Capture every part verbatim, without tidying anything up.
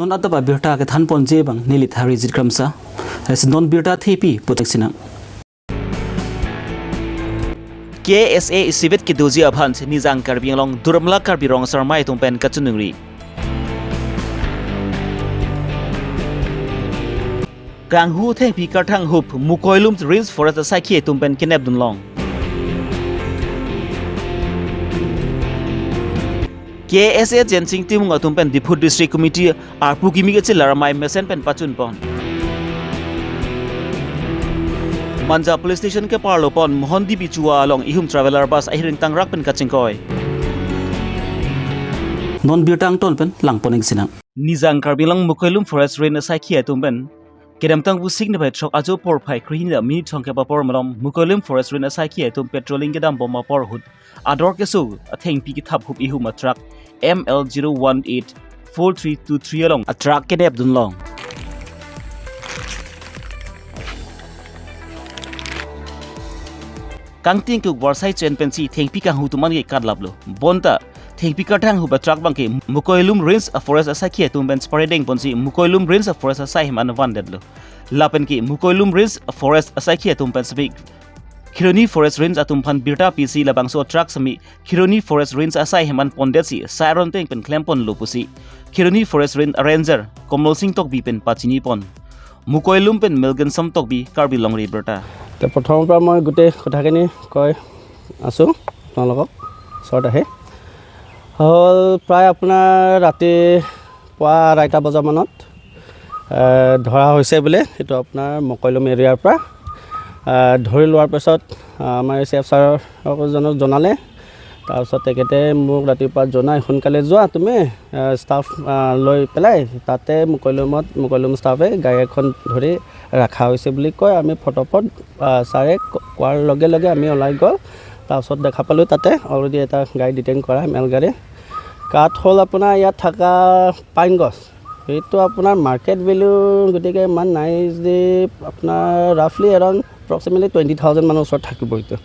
Non adap abirta kethanponji abang neli Tharijit Kramsa. Lasi non birta thepi putek sinang. K S A isivet kedoji aphan Nijang Karbi Anglong Duar Amla Karbi Rong Asar Amei atum pen kachiningri. Kanghu thengpi karthang hup Mukoilum Range Forest asaikhi atum pen kenep dunlong. K S A Jensing Timung atum pen Diphu District Committee arpu kimi kachelar amei mesen pen pachunpon. Manja Police Station keparlopon Mohon Dibi Chua along ihum traveller bus ahiring tangrak pen kachingkoi. Non birta angton pen langpon ing sinang. Nijang Karbi Anglong Mukoilum Forest Range asaikhi atum pen kedamtang Vosik niphai throk ajo porphai krehini minit thomkep apor malom Mukoilum Forest Range asaikhi atum patrolling kedambom apor ahut ador keso athengpi kethap hup ihum a truck M L zero one eight four three two three along a truck kenep dunlong. Kangting kuk varsai chen pensi thengpi kanghu atum an ke katlaplo. Bonta thengpi karthang hup a truck abang ke Mukoilum Range a Forest asaikhi atum pen sparring ponsi Mukoilum Range a Forest asai hem an vandetlo. Lapen ke Mukoilum Range a Forest asaikhi atum pen semi Kheroni Forest Range atum aphan birta pisi labangso truck semi Kheroni Forest Range asai hem an pondetsi sai aron teng pen klemponlo pusi Kheroni Forest Range Ranger Komol Sing Tokbi pen pachinipon. Mukoilum pen Melgensom Tokbi, Karbi Longri Abirta. তে প্ৰথমৰ পৰা মই গোটেই কথাখিনি কৈ আছোঁ আপোনালোকক ওচৰত আহি। হ'ল প্ৰায় আপোনাৰ ৰাতি পুৱা আঢ়ৈটা বজামানত, এ, ধৰা হৈছে বোলে। এইটো আপোনাৰ মকৈলুম এৰিয়াৰ পৰা, এ, ধৰি লোৱাৰ পিছত, আ, আমাৰ চি এফ ছাৰক জনক জনালে। তাৰপিছত তেখেতে মোক ৰাতিপুৱা জনাই, "সোনকালে যোৱা তুমি, এ, ষ্টাফ, আ, লৈ পেলাই তাতে মকৈলুমত, মকৈলুম ষ্টাফে গাড়ী এখন ধৰি ৰখা হৈছে" বুলি কয়। আমি ফটাফট, আ, ছাৰে ক-, কোৱাৰ লগে লগে আমি ওলাই গ'ল। তাৰপিছত দেখা পালোঁ তাতে অলৰেডি এটা গাড়ী ডিটেইন কৰা, মেল গাড়ী। কাঠ হ'ল আপোনাৰ ইয়াত থকা পাইন গছ, সেইটো আপোনাৰ মাৰ্কেট ভেলু গতিকে ইমান নাই, যে আপোনাৰ ৰাফলি এৰাউণ্ড এপ্ৰক্সিমেটলি টুৱেণ্টি থাউজেণ্ড মানৰ ওচৰত থাকিব এইটো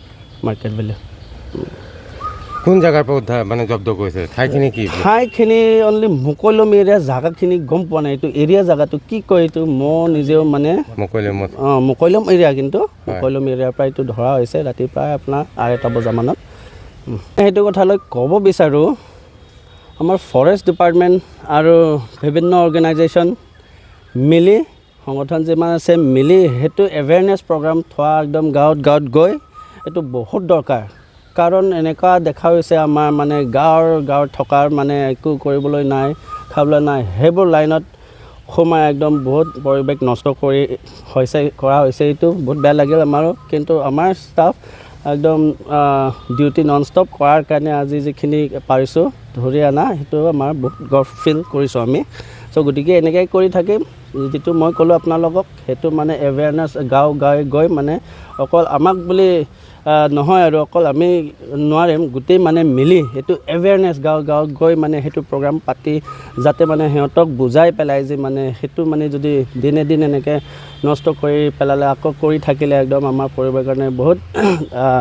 মাৰ্কেট ভেলু। কোন জেগাৰ পৰা উদ্ধাৰ, মানে, জব্দ কৰিছে? ঠাইখিনি কি? ঠাইখিনি অনলি মকৈলুম এৰিয়া, জেগাখিনি গম পোৱা নাই। এইটো এৰিয়া জেগাটো কি কয়, এইটো মই নিজেও, মানে, মকৈলুমত। অ, মকৈলুম এৰিয়া, কিন্তু হয়। মকৈলুম এৰিয়াৰ পৰা এইটো ধৰা হৈছে ৰাতি প্ৰায় আপোনাৰ আঢ়ৈটা বজামানত। উম। সেইটো কথালৈ ক'ব বিচাৰোঁ, আমাৰ ফৰেষ্ট ডিপাৰ্টমেণ্ট আৰু বিভিন্ন অৰ্গেনাইজেশ্যন মিলি, সংগঠন যিমান আছে মিলি সেইটো এৱেৰনেছ প্ৰগ্ৰাম থোৱা একদম গাঁৱত গাঁৱত গৈ এইটো বহুত দৰকাৰ। কাৰণ এনেকুৱা দেখা হৈছে আমাৰ, মানে, গাঁৱৰ, গাঁৱত থকাৰ, মানে, একো কৰিবলৈ নাই, খাবলৈ নাই, সেইবোৰ লাইনত সোমাই একদম বহুত পৰিৱেশ নষ্ট কৰি হৈছে, কৰা হৈছে। এইটো বহুত বেয়া লাগিল আমাৰো, কিন্তু আমাৰ ষ্টাফ একদম, আহ, ডিউটি নন ষ্টপ কৰাৰ কাৰণে আজি যিখিনি পাৰিছোঁ ধৰি অনা, সেইটো আমাৰ বহুত গৰ্ব ফিল কৰিছোঁ আমি। চ' গতিকে এনেকৈ কৰি থাকিম। যিটো মই ক'লোঁ আপোনালোকক, সেইটো, মানে, এৱেৰনেছ গাঁও গাঁৱে গৈ, মানে, অকল আমাক বুলি, আহ, নহয় আৰু, অকল আমি নোৱাৰিম, গোটেই, মানে, মিলি সেইটো এৱেৰনেছ গাঁও গাঁও গৈ, মানে, সেইটো প্ৰগ্ৰাম পাতি যাতে, মানে, সিহঁতক বুজাই পেলাই যে, মানে, সেইটো, মানে, যদি দিনে দিনে এনেকৈ নষ্ট কৰি পেলালে, আকৌ কৰি থাকিলে একদম আমাৰ পৰিৱেশৰ কাৰণে বহুত, আহ,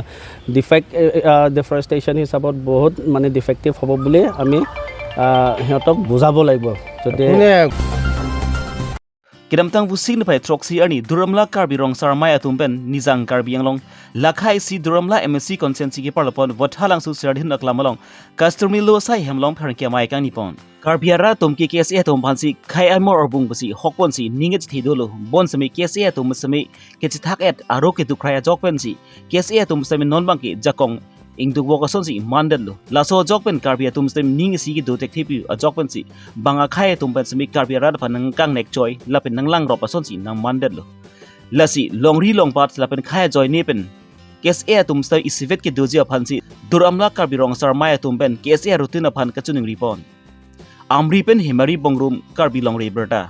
ডিফেক্ট, আহ, ডিফৰেষ্টেশ্যন হিচাপত বহুত, মানে, ডিফেক্টিভ হ'ব বুলি আমি, আহ, সিহঁতক বুজাব লাগিব। যদি কোনে Kedamtang Vosik niphai throksi arni Duar Amla Karbi Rong Asar Amei atum pen Nijang Karbi Anglong lakha isi Duar Amla M A C constituency keparlopon Vothatlangso Serdihun aklam along customary law asai hem along pherangke amei kangnipon. Karbi arat atum ke K S A atum aphansi khei amor arbung pusi hokponsi ning chethe dolo, bonsemi K S A atum semi kechethak-et aro keduk krai ajok pensi K S A atum semi non abangke jakong ingdukvok asonsi mandetlo. Laso ajok pen Karbi atum semi ning isi kedo thekthepi ajok pensi bang akhei atum pen semi Karbi arat aphan nangkangnek choi lapen nanglangrop asonsi nangmandetlo. Lasi longri longpat lapen khei ajoine pen K S A atum semi isivet kedoji aphansi Duar Amla Karbi Rong Asar Amei atum pen K S A arutin aphan kachiningripon. Amri pen Hemari Bongrung, Karbi Longri Abirta.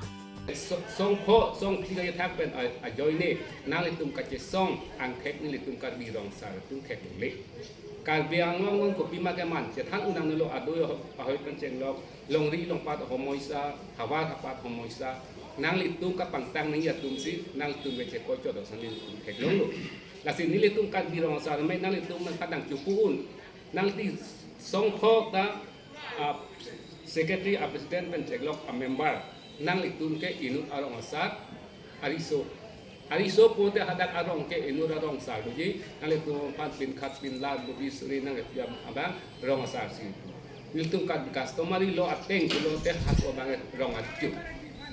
So-, songkho, songphli kethak pen a-, ajoine, nanglitum kachesong angthek nelitum Karbi Rong Asar atum theklongle. Karbi Anglong along kopima keman, chethan un nangnelo adui aho-, ahoi pen chenglok, longri longpat ahomoisa, havar hapat ahomoisa, nanglitum kapangtang nangji atumsi, nanglitum kechekoi chodok ason nelitum theklonglo. Lasi nelitum Karbi Rong Asar Amei nanglitum nangkadang chupu un, nangli songkho ta, ah, secretary, ah, president pen theklok, ah, member. Nanglitum ke inut arong asar, ariso. Ariso pulote hadak arong ke inut arong asar doji, nanglitum aphan pinkhat pinlar budi suri nangkepiam abang rong asar si. Nelitum kan customary law ateng pulote halaso abang rong acho.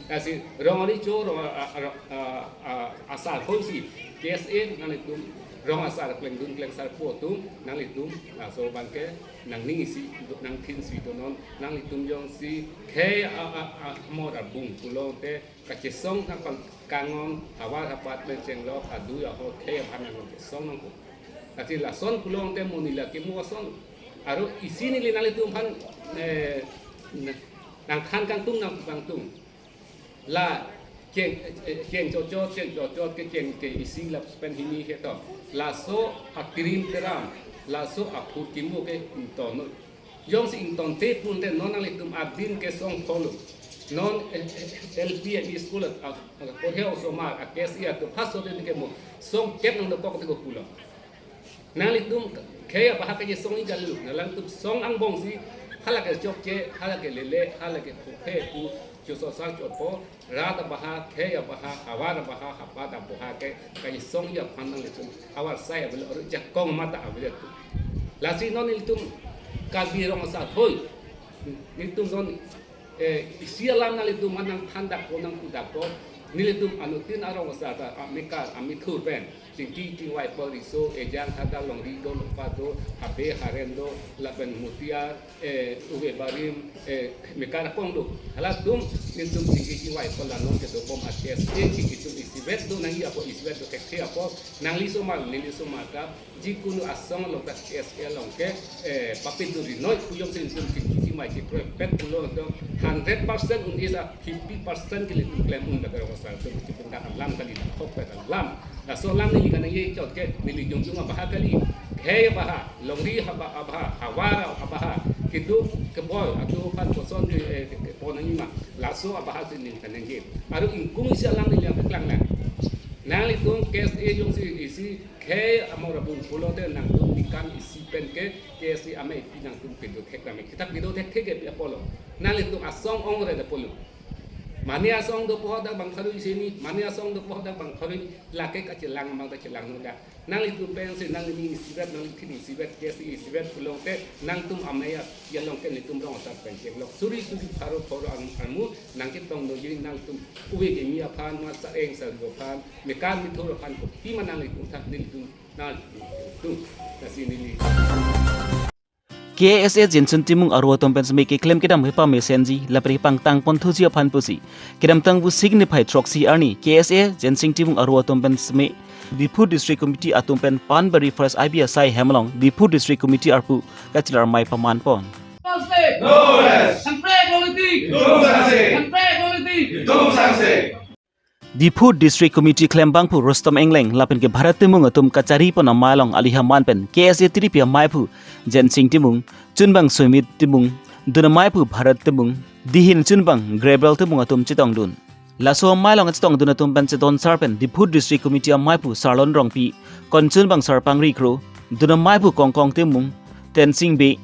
Lasi rong acho, rong a, a, a, a, asar hoi si K S A nanglitum rong asar klengdun klengsarpo atum nanglitum laso abang ke nangning isi, nangthin isi donon, nanglitum jongsi khei a, a, a, amor abung pulote kachesong nangpangkangong, havar hapat pen chenglok, adui ahor khei aphan nangkesong nangpo. Lasi lason pulote mo neli la kemo ason. Aro isi neli nanglitum aphan, eh, nangthan kangtung nangpu kangtung. La cheng, eh, cheng chochot, cheng chochot ke cheng ke isi lapen hini ke to. Laso akrim teram, laso aphurkimo ke ington noi. Jongsi ingtonte pulote non nanglitum adin kesong pholo. Non, eh, eh, L P M E school a, a, a, porhe osomar a K S A atum first din kemo song kep nangdokok te ko pulo. Nanglitum khei abaha kachesong-i kali, nanglitum song angbong si hala ke chokche, hala ke lele, hala ke phuphe pu chososar chopo, rat abaha, khei abaha, havar abaha, hapat abaha ke kachesong-i aphan nanglitum havar sai avelo, aro jakong mata avelo. Lasi non nelitum Karbi rong asar hoi, nelitum non, eh, isi alam nanglitum aphan nangthan dakpo nangpu dakpo, nelitum anuttin arong asar ta, amekar amethur pen chingki chingvai po, riso ejang hadak longri do, lokpa do, habe haren do, lapen mutia, eh, uve barim, eh, mekar akong do. Halatum nelitum chingki chingvai po, la non kedobom a K S A chingki atum isivet do nangji apot, isivet do thekthe apot, nangli osomar, neli osomar ta jikunu asong along ta K S A along ke, eh, papidun ri noi pu jongsi nelitum chingki chingvai chingkroipet pulo to hundred percent un-e sa fifty percent ke nelitum klem un dak rong asar atum chipindak alam kali, dakhokpet alam. Laso alam neli kanangje chot ke neli jongjong abaha kali. Khei abaha, longri haba abaha, havar abaha, keduk keboi atum aphan koson ke, eh, ke, kepon nangji ma. Laso abaha si neli kanangje. Aro ingkung isi alam neli nangpeklang nang. Nanglitum K S A jongsi isi khei amor abung pulote nangtum nikam isi pen ke K S A amei pi nangtum pido thek kami. Kita pido thekthe ke pi apotlo. Nanglitum asong ongre de pulo. Mane asong dopo hadak bang kharui sini, mane asong dopo hadak bang kharui, lake kachelang mang kachelang noda. Nanglitum pensi nangning isivet, nangthin isivet, K S A isivet pulote nangtum amei a, along ke nelitum rong asar pen chenglok. Suri suri pharo pharo ang, angmu nangketong doji, nangtum uve kimi aphan, masa eng sa aphan, mekar methur aphan kopi ma nanglitum tha, nelitum nangtum. Lasi neli. K S A Jensen Timung arlo atum pen seme keklem kedam hepa mesenji, lapen pangtang ponthuji aphan pusi kedamtang pu sing niphai throksi arni K S A Jensen Timung arlo atum pen seme Diphu District Committee atum pen Panbari Forest I B asai hem along Diphu District Committee arpu kachelar amei paman pon. No rest! Unfair policy! Diphu Sangse! Unfair policy! Diphu Sangse! Diphu District Committee klembangphu Rustom Engleng lapen ke Bharat Timung atum kachari pon amei along aliha man pen K S A tiripi ameiphu Jensing Timung, chunbang Sumit Timung, dun ameiphu Bharat Timung, dihin chunbang Gabriel Timung atum chetongdun. Laso amei along chetongdun atum pen chetonsar pen Diphu District Committee ameiphu Sarlon Rongpi, konchunbang Sarpangri Kro, dun ameiphu Kongkong Timung, Tensing Bey,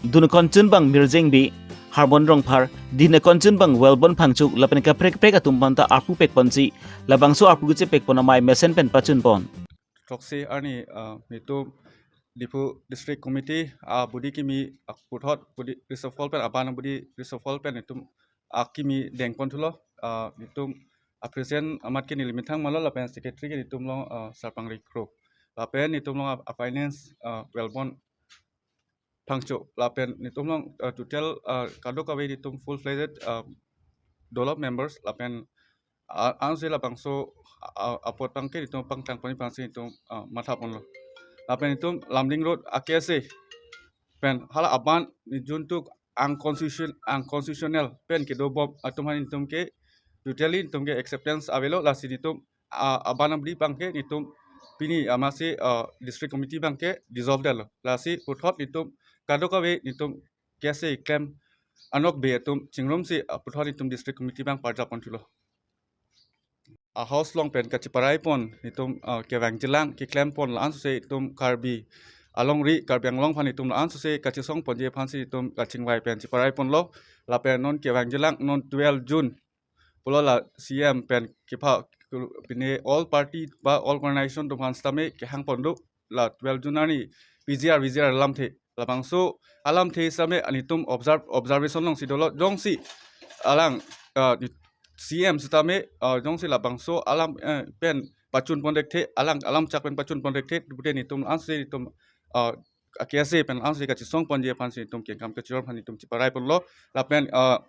dun konchunbang Mirjeng Bey, Harbon Rongphar, dihin konchunbang Welbon Phangchuk, lapen kaprek kaprek atum panta arpu pekponsi, labangso arpu kechepek pon amei mesen pen pachun pon. Throksi arni, ah, nelitum Diphu District Committee, ah, budi kimi, ah, puthot budi reshuffle pen, aban budi reshuffle pen nelitum, ah, kimi deng pon thulo, ah, nelitum, ah, president amat ke neli Mithang Malal lapen secretary ke nelitum along, ah, Sarpangri Kro. Lapen nelitum along, ah, finance, ah, Welbon Phangchuk lapen nelitum along, uh, total, uh, kadokave nelitum full fledged, uh, dolop members lapen, uh, ansi labangso, uh, apot abangke nelitum pangtang pon abangsi nelitum, uh, matha ponlo. Lapen nelitum Lumding Road a K S A pen hala aban neli juntu unconstitution-, unconstitutional pen kedobom atum aphan nelitum ke totally nelitum ke acceptance avelo, lasi nelitum, ah, aban abri abangke nelitum pini amatsi, ah, district committee abangke dissolve detlo. Lasi puthot nelitum kadokave nelitum K S A klem anok be atum chingrumsi, ah, puthot nelitum district committee abang parjap pon thulo. Ah, house along pen kacheparai pon nelitum, ah, kevang jilang keklem pon la-an sose nelitum Karbi alongri Karbi Anglong aphan nelitum la-an sose kachesong ponji aphansi nelitum kachingvai pen cheparai ponlo. Lapen non kevang jilang non twelve June pulo la C M pen kepha pine all party ba all organization atum aphan sitame kehang pon do la twelve June arni P G R, V G R alamthe. Labangso alamthe sitame nelitum observe, observation alongsi dolo, jongsi alang, ah, ni-, C M sitame, ah, jongsi labangso alam, eh, pen pachun pon dekthe, alang alam chak pen pachun pon dekthe, pute nelitum ansi nelitum, ah, K S A pen ansi kachesong ponji aphansi nelitum kengkam kachijor aphan nelitum chiparai ponlo. Lapen, ah,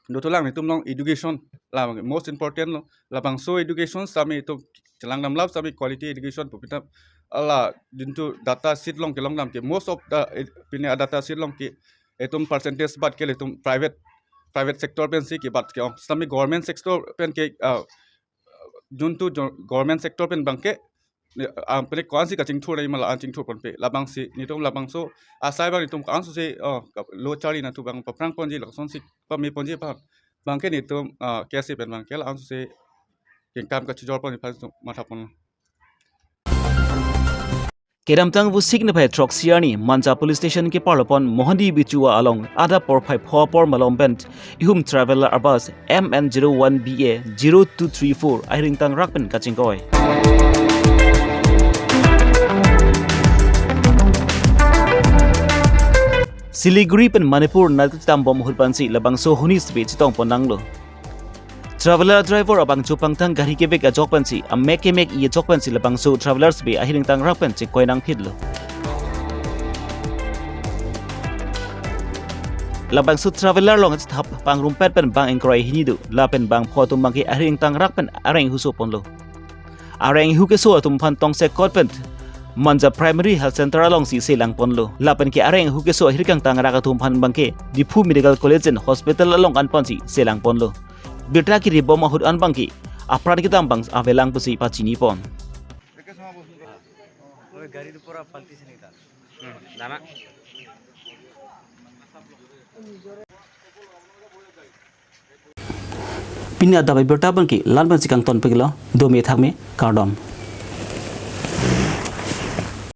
dothulang nelitum along education la most important lo. Labangso education sitame itum chelangdam lap sitame quality education pu pi ta, ala dun tu data sheet along kelongdam ke most of the, eh, pine data sheet along ke itum percentage bat ke itum private, private sector pensi kebat ke-ong. Sitame government sector pen ke, ah, dun tu jo-, government sector pen abangke, eh, ah, pine ko-ansi kachingthur rai ma la-an chingthur ponpe. Labangsi nelitum labangso asai abang nelitum ko-ansi, oh, ka-, lo charli nangthu abang paphrang ponji, laksonsi pame ponji aphan abangke nelitum, ah, K S A pen abangke la-ansi kengkam kachijor ponji aphan nelitum matha pon. Kedamtang Vosik niphai throksi arni Manja Police Station keparlo pon Mohandi Bichua along adap porphai pho apor malom pen ihum traveller abus M N zero one B A zero two three four ahiring tangrak pen kachingkoi. Siliguri pen Manipur nat ketambom ahut pensi labangso huni sbe chetong pon nanglo. Traveller driver abang chupangthang gari kevek ajok pensi, amek kemek-i ajok pensi labangso traveller sbe ahiring tangrak pen chingkoi nangphitlo. Labangso traveller along chethap pangrumpet pen bang ingkoi hini do, lapen bang pho atum abangke ahiring tangrak pen areng huso ponlo. Areng hu keso atum aphan tongsekot pen Manja Primary Health Center alongsi selang ponlo. Lapen ke areng hu keso ahirkang tangrak atum aphan abangke Diphu Medical College and Hospital along an ponsi selang ponlo. Birta keribom ahut an abangke apran kedam abang avelang pusi pachini pon. Pini adap abirta abangke la-an pensi kangton peglo, dome thakme, kardom.